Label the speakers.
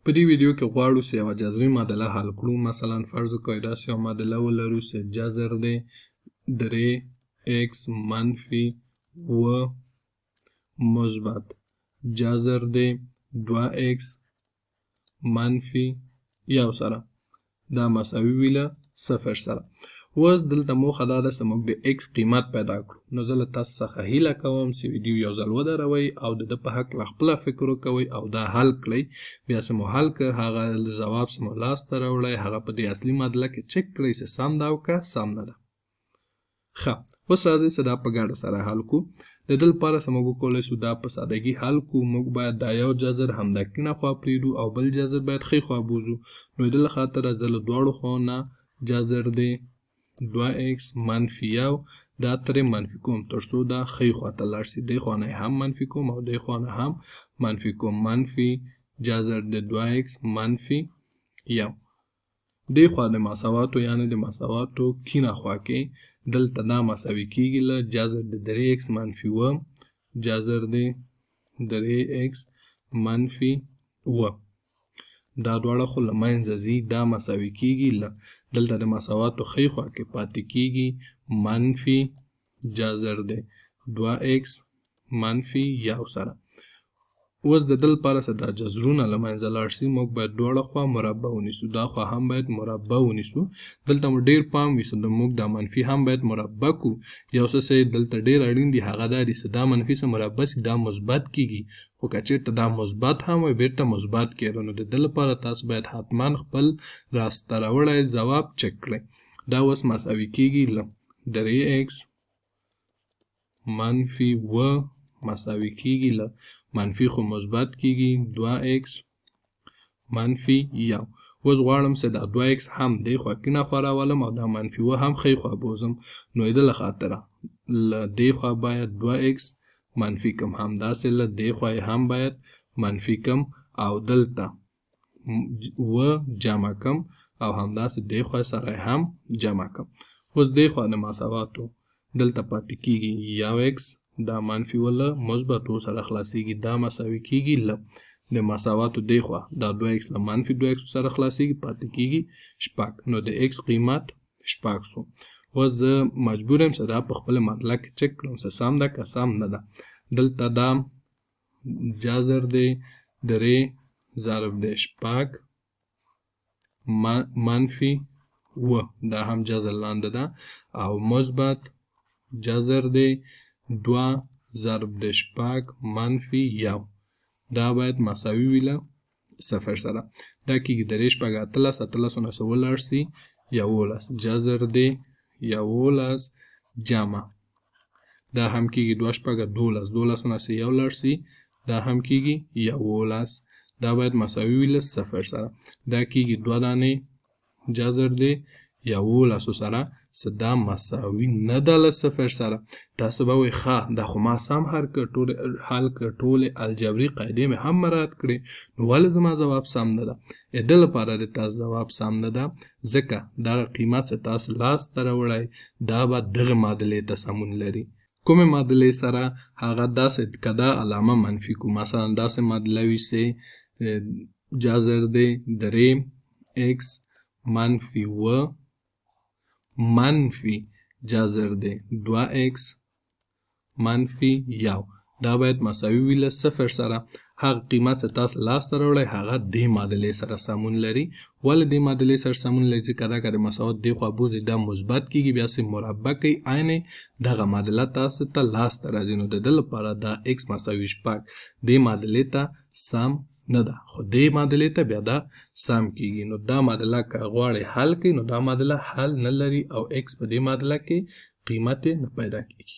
Speaker 1: په دې ویډیو کې غواړو چې یوه جذري معادله حل کړو. مثلا فرض وکړئ داسې یوه معادله ولرو چې جذر دی درې ایکس منفي اووه مثبت جذر دی دوه ایکس منفي یو سره دا مساوي وي له صفر سره. اوس دلته موخه دا ده چې موږ د ایکس قیمت پیدا کړو. نو زه له تاسو څخه هیله کوم چې ویډیو یو ځل ودروئ او د ده په هکله خپله فکر وکوئ او دا حل کړئ. بیا چې مو حل کړ هغه ځواب چې مو لاسته راوړی هغه په دې اصلي معادله کې چک کړئ چې سم ده او که سم نه ده. ښه، اوس راځئ چې دا په ګډه سره حل کړو. د دې لپاره چې موږ وکولی شو دا په سادګي حل کړو، موږ باید دا یو جذر همدا کیڼه خوا پرېږدو او بل جذر باید ښۍ خوا بوځو. نو د دې له خاطره زه له دواړو خواو نه جذر دی دوه ایکس منفي یو دا ترې منفي کوم تر څو دا ښۍ خوا ته لاړ سي. دې خوا نه یې هم منفي کوم او دې خوا نه هم منفي کوم. منفي جذر د دوه ایکس منفي یو. دې خوا د مساواتو یعنې د مساواتو کیڼه خوا کې دلته دا مساوي کیږي له جذر د درې ایکس منفي اووه جذر د درې ایکس منفي اووه. دا دواړه خو له منځه ځي، دا مساوي کیږي له دلته د مساواتو ښۍ خوا کې پاتې کیږي منفي جذر د دوه ایکس منفي یو سره. اوس د دې لپاره چې دا جذرونه له منځه لاړ سي موږ باید دواړه خوا مربع ونیسو. دا خوا هم باید مربع ونیسو. دلته مو ډېر پام وي چې د موږ دا منفي هم باید مربع کو. یو څه چې دلته ډېر اړین دي هغه دا دي چې دا منفي څه مربع سي دا مثبت کیږي، خو که چېرته دا مثبت هم وي بیرته مثبت کېده. نو د دې لپاره تاسو باید حتما خپل لاسته راوړی ځواب چک کړئ. دا اوس مساوي کیږي له درې ایکس منفي اووه مساوي کیږي له منفي خو مثبت کیږي دوه ایکس منفي یو. اوس غواړم چې دا دوه ایکس هم دې خوا کیڼه خوا راولم او دا منفي اووه هم ښۍ خوا بوځم. نو د دې له خاطره له دې خوا باید دوه ایکس منفي کم، همداسې له دې خوا یې هم باید منفي کم او دلته اووه جمع کم او همداسې دې خوا سره یې هم جمع کم. اوس دې خوا د مساواتو دلته پاتې کیږي یو ایکس دا منفي اووه له مثبت اووه سره خلاصیږي، دا مساوي کیږي له د مساواتو دې خوا دا دوه ایکس له منفي دوه ایکس سره خلاصیږي پاتې کیږي شپږ. نو د ایکس قیمت شپږ سو. اوس زه مجبور یم چې دا په خپله معادله کې چک کړم چې سم ده که سم نه ده. دلته دا جذر دی درې ضرب دی شپږ منفي اووه، دا هم جذر لاندې ده، او مثبت جذر دی دوه ضرب د شپږ منفي یو، دا باید مساوي وي له صفر سره. دا کیږي درې شپږ 18، اتلسو نه څه ولاړ سي 11، جذر دی 11 جمع دا هم کیږي دوه شپږه 12، دولسو نه څه یو لاړ سي دا هم کیږي 11، دا باید مساوي وي له صفر سره. دا کیږي دوه دانې جذر دی یوولسو سره څه دا مساوي نه ده له صفر سره. تاسو به وایئ ښه دا خو ما سم حل کړ، ټولې الجبري قاعدې مې هم مراعات کړې، نو ولې زما ځواب سم نه ده؟ د دې لپاره د تاسو ځواب سم نه ده ځکه دغه قیمت چې تاسو لاسته راوړی دا به دغه معادلې ته سمون لري. کومې معادلې سره؟ هغه داسې که دا علامه منفي کو، مثلا داسې معادله وي چې جذر دی درې ایکس منفي اووه منفي جذر دی دوه ایکس منفي یو، دا باید مساوي وي له صفر سره. هغه قیمت چې تاسو لاسته راوړی هغه دې معادلې سره سمون لري. ولې دې معادلې سره سمون لري؟ ځکه دا که د مساوات دې خوا بوځئ دا مثبت کیږي، بیا سې مربع کوي، عین دغه معادله تاسو ته لاسته راځي. نو د دې لپاره دا ایکس مساوي شپږ دې معادلې ته سم نه ده، خو دې معادلې ته بیا دا سم کیږي. نو دا معادله که غواړئ حل کړئ نو دا معادله حل نه لري او ایکس په دې معادله کې قیمت یې نه پیدا کیږي.